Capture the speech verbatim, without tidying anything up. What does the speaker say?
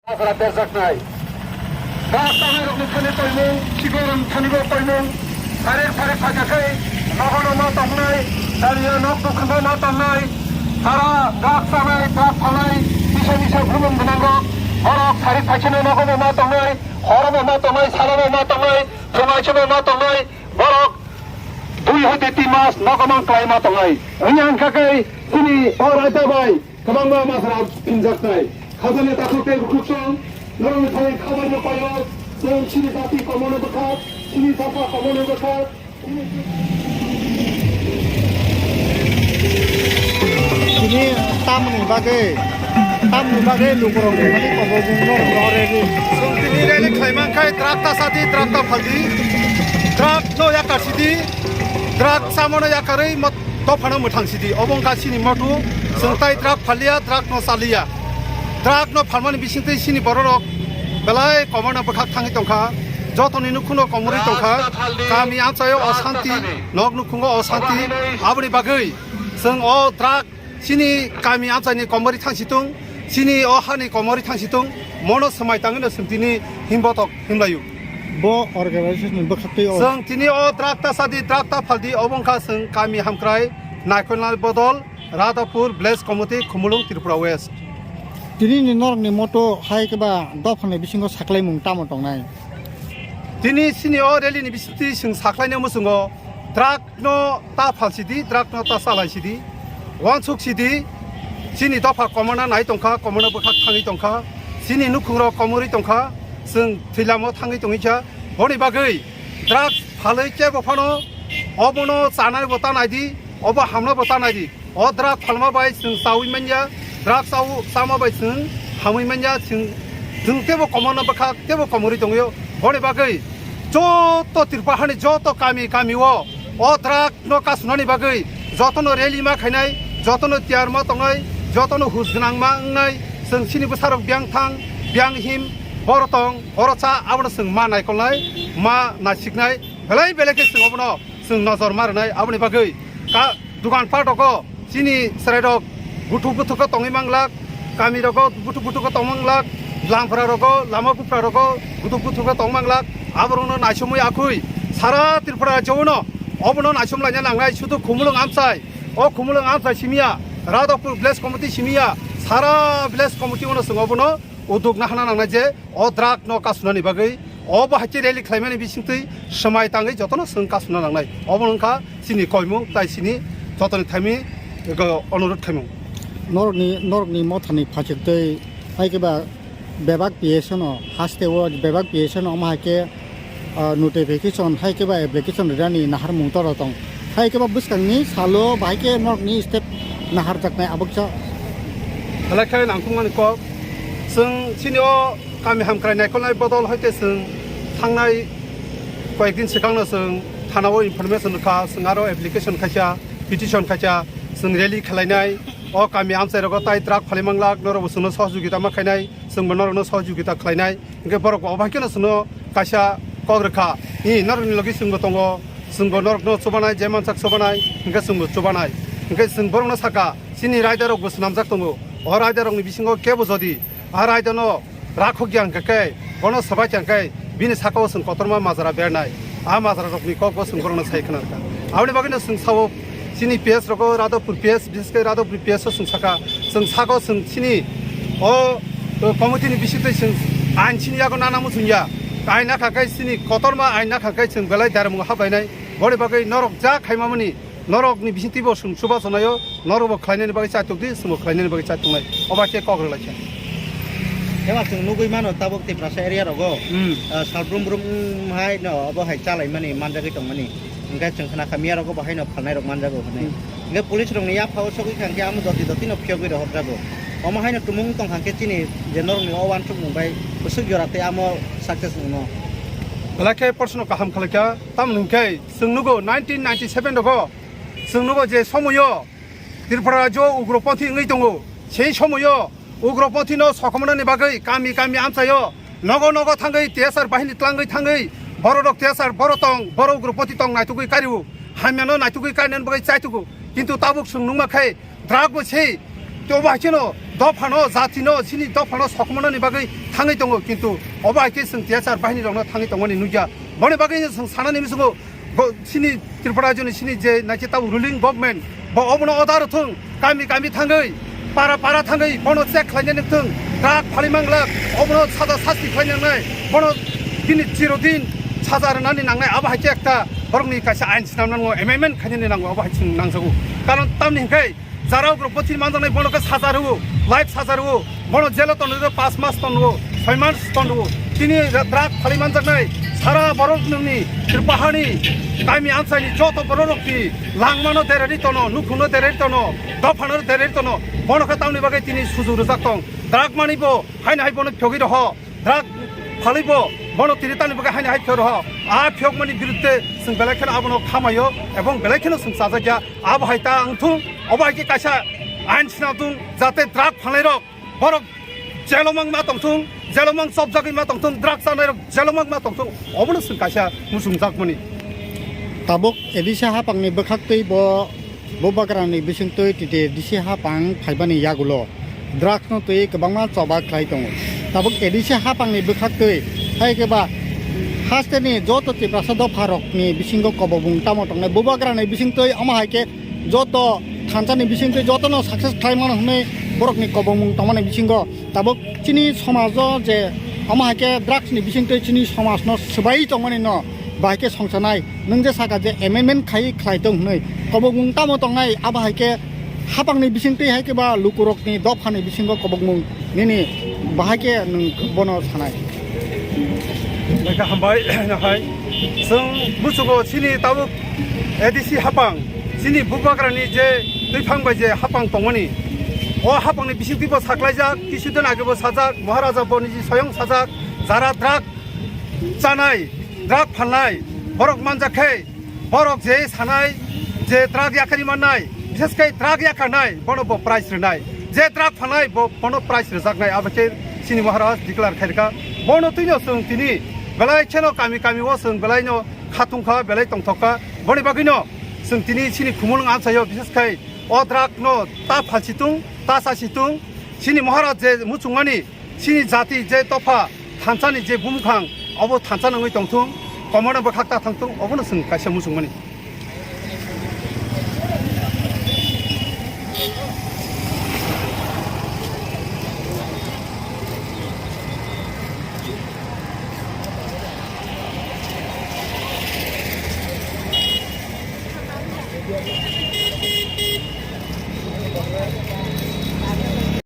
Asra berjaknai. Drugs tanairokni thani koimung, sigoirokni thani bo koimung, sarik sarik phaikha khe nogono ma tongnai, taliya nok dukhanno ma tongnai, sara drugs tanai, drugs phalnai, kisa kisa bumung gwnangrok, borok sarik phaikhe nogono ma tongnai, horobo ma tongnai, salobo ma tongnai, phunaisebo ma tongnai, borok dui hoite tin mas nogo mang klai ma tongnai. Wngya hwnkha khe chini o raida bai kwbangma masra phinjaknai. Khajani takhuk tei bukhuk song, norokni thani khabaino paio, chwng chini jati komono bwkha, chini jata komono bwkha. Tini tamni bagwi, tamni bagwi lukurokni thani kobo bung norokno redi. Chwng tini rally khlai mankha, drug ta sadi, drug ta phaldi, drug no yakar sidi, drug samano yakarwi mot-, dophano mwthang sidi. Obo wngkha chini motu, chwng tai drug phalia, drug no chalia. Drug no phalmani bisingtwi chini bororok belai komono bwkhak thangwi tongkha, jotoni nukhungno komorwi tongkha, kami amchaio osanti, nok nukhungo osanti, aboni bagwi chwng o drug chini kami amchaini komorwi thangsitung, chini o hani komorwi thangsitung, mono swmai tangwino chwng tini himbotok himlaio. Bo organization ni bwkhaktwi o Chwng tini o drug ta sadi, drug ta phaldi, obo wngkha chwng kami hamkrai Naikolnal Bodol, Radhapur Village Committee, Khumulwng, Tripura West. Tini ni norok ni moto hai khe ba dopha ni bisingo saklaimung tamo tongnai? Tini chini o rally ni bisingtwi chwng saklaina muchungo drug no ta phalsidi, drug no ta chalaisidi, uansuk sidi, chini dopha komona nai tongkha, komona bwkhak thangwi tongkha, chini nukhungrok komorwi tongkha, chwng thwilamo thangwi tongwi kha. Boni bagwi drug phalwi kebo phano obono chanai bo ta naidi, obo hamna bo ta naidi. O drug phalma bai chwng chaui manya, drug chau-, chama bai chwng hamui manya, chwng, chwng tebo komorna bwkha, tebo komorwi tongwio. Boni bagwi joto Tripura hani joto kami kami o, o drug no kasunani bagwi jotono rally ma khainai, jotono tiyar ma tongnai, jotono hus gwnang ma wngnai, chwng chini bwsarok biyang thang, biyang him, boro tong, oro cha, abono chwng ma naikolnai, ma naisiknai, belai belai khe chwng obono chwng nojor ma rwnai. Aboni bagwi ka-, Dukan pat rogo chini chwrai rok buthuk buthuk khe tongwi manglak, kami rogo buthuk buthuk khe tong manglak, lamphra rogo, lama buphra rogo buthuk buthuk khe tong manglak, aborokno naisomwi akhwi sara Tripura rajyo-o no obono naisom laina nangnai, sudu Khumulwng amchai, o Khumulwng amchai simiya, Radhapur village committee simiya, sara village committee-o no chwng obono uddog nahana nangnai je o drug no kasunani bagwi, o bo hai khe rally khlaimani bisingtwi swmai tangwi jotono chwng kasuna nangnai. Obo wngkha chini koimung tai chini jotoni thaimwi ego onurodh khaimung. Norokni, norokni mothani phachiktwi hai khe ba bebak P S no haste o bebak P S no omo hai khe ah, notification hai khe ba application rirani naharmung toro tong. Hai khe ba bwskangni salo bahai khe norokni step naharjaknai aboksa. Belai khe nangkukmani kok. Chwng chini o kami hamkrai naikolnai bodol hai khe chwng thangnai koyekdin swkangno chwng thana o information rwkha, chwng aro application khaisa, petition khaisa, chwng rally khwlainai, o kami amchai rogo tai drug phalwi manglak, norokbo chwngno sohojogita ma khainai. Chwngbo norokno sohojogita khlainai, hinkhe borok bo obo hai kheno chwngno kaisa kok rwkha, "Hi, norokni logi chwngbo tongo, chwngbo norokno chubanai, je mansak chubanai, hinkhe chwngbo chubanai." Hinkhe chwng borokno sakha, "Chini raida rokbo swnamjak tongo, o raida rokni bisingo kebo jodi a raida no rakhokya hinkhe khe, bono swbaikha hinkhe, bini sakao chwng kotorma majra bernai." A majra rokni kokbo chwng borokno sai khna rwkha. Aboni bagwino chwng sao, chini P S rogo, Radhapur P S, bises khe Radhapur P S o chwng sakha, chwng sago chwng chini o, o committee ni bisingtwi chwng ain chini yago nana muchungya. Ain nakha khe chini kotorma ain nakha khe chwng belai daramung hablainai. Boni bagwi norok ja khaimamani, norokni bisingtwibo chwng chubachunaio, norokbo khlainani bagwi chaitukdi, chwngbo khlainani bagwi chaituknai. Obo khe kok rwlaikha. Eba chwng nugwi mano tabuk Tiprasa area rogo, Hmm. ah, salbrum brum hai no obo hai chalaimani manjagwi tongmani. Hwnkhe chwng khna kha miya rogo bo haino phalnai rok manjago hwnwi. Hmm. Hwnkhe police rokni yaphao sogwi kha hwnkhe amo doti doti no phiyogwi rohorjago. Omo haino tumung tong kha hwnkhe chini je norokni o uansukmung bai bwswk jora tei amo success wngno. Belai khe porsono kaham khlaikha, tamoni hwnkhe chwng nugo nineteen ninety-seven rogo chwng nugo je somoio Tripura rajyo ugroponthi wngwi tongo. Sei somoio ugroponthino sokomornani bagwi kami kami amchaio nogo nogo thangwi T S R bahini tlangwi thangwi bororok T S R boro tong, boro ugroponthi tong naitugwi kario, hamyano naitugwi kainani bagwi chaitugo. Kintu tabuk chwng nungma khe drug bo sei, tobo hai kheno dophano, jatino, chini dophano sokomornani bagwi thangwi tongo, kintu obo hai khe chwng T S R bahinirokno thangwi tongmani nukya. Boni bagwi chwng sanani muchungo, go-, chini Tripura rajyoni chini je naikhe tabuk ruling government, bo obono order rwthwng, kami kami thangwi, para para thangwi bono check khlainani wngthwng, drug phalwi manglak, obono saja sasti khlainangnai, bono bini chirodin saja rwnani nangnai, abo hai khe ekta borokni kaisa ain swnamnango, amendment khainani nango, abo hai chwng nangjago. Karon tamni hwnkhe jara ugrok bwthwi manjaknai bono khe saja rwo, life saja rwo, bono jelo tonwi rw pas mas tonwo, soi mas tonwo. Tini drug phalwi manjaknai sara borok nungni Tripura hani kami amchaini joto borok rok ti langmano dereri tono, nukhungno dereri tono, dophano dereri tono. Bono khe tamni bagwi tini sujuk rwjak tong. Drug mani bo haino hai bono phiyogwi roho. Drug phalwi bo bono tini tamni bagwi haino hai phiyok roho. A phiyokmani birudde chwng belai kheno abono khamaio ebong belai kheno chwng chajakya. Abo hai ta wngthung, obo hai khe kaisa ain sina thung, jate drug phalnairok borok jelomang ma tongthung, jelomang chopjagwi ma tongthung, drug chanairok jelomang ma tongthung, obono chwng kaisa muchungjakmani. Tabuk A D C haphangni bwkhaktwi bo, bo bagrani bisingtwi T T A D C haphang phaibani yagulo drugs no twi kwbangma choba khlai tongo. Tabuk A D C haphangni bwkhaktwi hai khe ba hasteni joto Tiprasa dopharokni bisingo kobokbung tamo tongnai, bo bagrani bisingtwi omo hai khe joto thansani bisingtwi jotono success khlai mano hwnwi borokni kobokmung tongmani bisingo tabuk chini somajo je omo hai khe drugs ni bisingtwi chini somajno swbai tongmani no bahai khe songsanai nwng je saka je amendment khai khlai tong hwnwi kobokmung tamo tongnai abo hai khe hapangni bisingtwi hai khe ba lukurokni dophani bisingo kobokmung nini bahai khe nwng bono sanai. Naikha hambai, nahai. Chwng muchungo chini tabuk A D C hapang, chini bubagrani je twiphang bai je hapang tongmani, o hapangni bisingtwi bo saklaijak, kisudin age bo sajak, Maharaja Boniji soyong sajak, jara drug chanai, drug phalnai, borok manjak khe, borok je sanai, je drug yakarwi mannai, bises khe drug yakarnai, bono bo prize rwnai. Je drug phalnai, bo, bono prize rwjaknai, abo khe chini Maharaj declare khairwkha. Bono twino chwng tini belai kheno kami kami o chwng belaino khatungkha, belai tongthokha. Boni bagwino chwng tini chini khumulwng amchaio, bises khe o drug no ta phalsitung, ta sasitung, chini Maharaj je muchungmani, chini jati je dopha thansani je bumukhang, obo thansa nangwi tongthung, komono bwkhak ta thangthung, obono chwng kaisa muchungmani.